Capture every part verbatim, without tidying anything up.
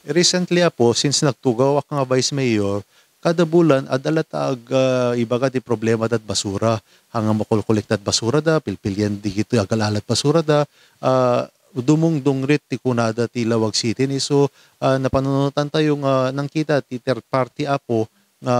Recently, Apo, since nagtugawak nga vice mayor, kada bulan, adda latta ag-, ah, ibaga ti problema dat basura. Haan nga makolkolekta ti basura da, pilpilian digitoy agalalat basura da, ah, dumungdungrit ti kunada ti Laoag City. Ni so, ah, napanunotan tayo nga nangkita ti third party, Apo, nga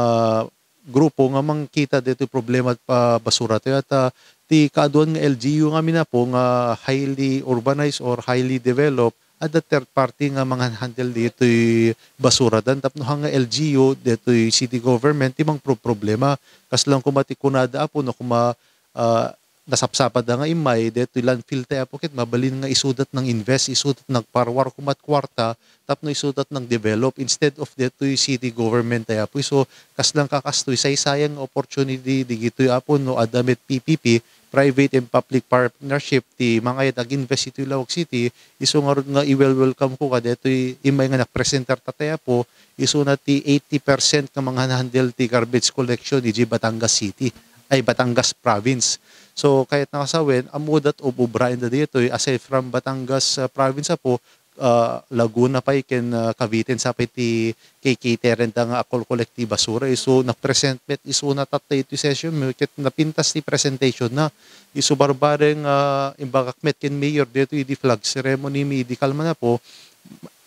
grupo nga mangkita ditoy problema pa basura tayo. At, ah, ti kaaduan nga L G U nga amin, Apo, nga highly urbanized or highly developed, adda third party nga manghandle ditoy basura dan tapno haan nga L G U ditoy city government ti mangproproblema. Kasla koma ti kunada, Apo, no koma, ah, nasapsapda nga immay detoy landfill tayo, Apo, ket mabalin nga isudat nang-invest, isudat nagparwar koma ti kuarta tapno isudat nang-develop instead of detoy city government tayo, Apo. So, kasla kakastoy, saysayang nga opportunity digitoy, Apo, no adda met P P P, private and public partnership, ti mangayat ag-invest itoy Laoag City. Isu ngarud nga i-wel-welcome ko kadetoy immay nga nagpresentar tayo, Apo, isuna ti eighty percent nga manghanhandle ti garbage collection idiay Batangas City, ay, Batangas Province. So, kayatna nga sawen, ammoda ti ob-obraenda ditoy, aside from Batangas, ah, Province, Apo, ah, Laguna pay ken, ah, Cavite, sa pay ti kikiteren da nga akolkolek ti basura. Isu nagpresent met isuna tatta iti session mi ket napintas ti presentation na. Isu barbareng, ah, imbagak met ken mayor ditoy idi flag ceremony mi idi kalman, Apo,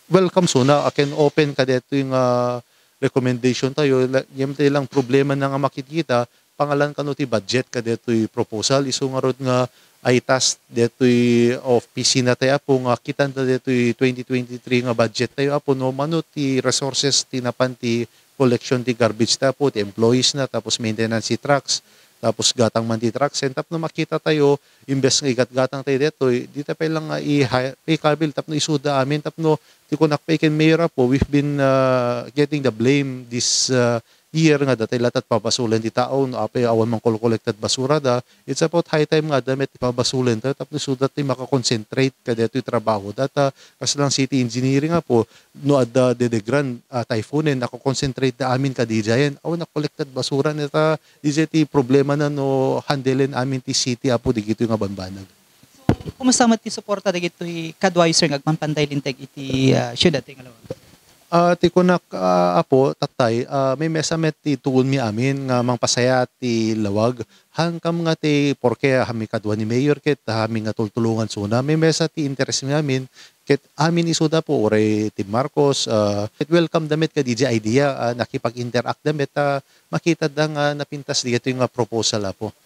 welcome suna, aken open kadetoy nga recommendation tayo. La-, ngem ti lang problema na nga makitkita, pangalan kano ti budget kadetoy proposal. Isu ngarud nga itas detoy opisina tayo, Apo, nga kitanta detoy twenty twenty-three nga budget tayo, Apo, no mano ti resources ti napan ti collection ti garbage tayo, Apo, ti employees na, tapos maintenance ti trucks, tapos gatang man ti trucks, and tapno makita tayo, imbes nga igatgatang tayo detoy, dita pay lang nga i-, ikabil tapno isuda amin, tapno ti kunak pay ken mayor, Apo, we've been, uh, getting the blame this, uh, year nga datay latta ti pabasulen ti tao no apay awan mangkolkolekta ti basura da. It's about high time nga adda met ti pabasulen tayo tapno isuda ti makakonsentrate kadetoy trabaho da. Ta kasla city engineering, Apo, no adda the, the grand, ah, typhoon, eh, nakakonsentrate da amin kadidiayen. Awan nagkolekta ti basura, ta didiay ti problema na no handelen amin ti city, Apo, digitoy nga bambanag. Kumusta met ti suporta dagitoy kaduayo, sir, nga agpampanday linteg iti, ah, siudad ti Laoag? Ah, ti kunak, ah, Apo, tatay, ah, maymesa met ti tugonmi amin nga mangpasayaat ti Laoag. Haan kam nga ti porke, ah, haanmi kadua ni mayor ket haanmi nga tultulongan suna. Maymesa ti interesmi amin ket amin isuda, Apo, uray Team Marcos, ah, ket welcome da met kadi diay idea, ah, nakipag-interact da met, ah, makita da nga napintas dagitoy nga proposal, Apo.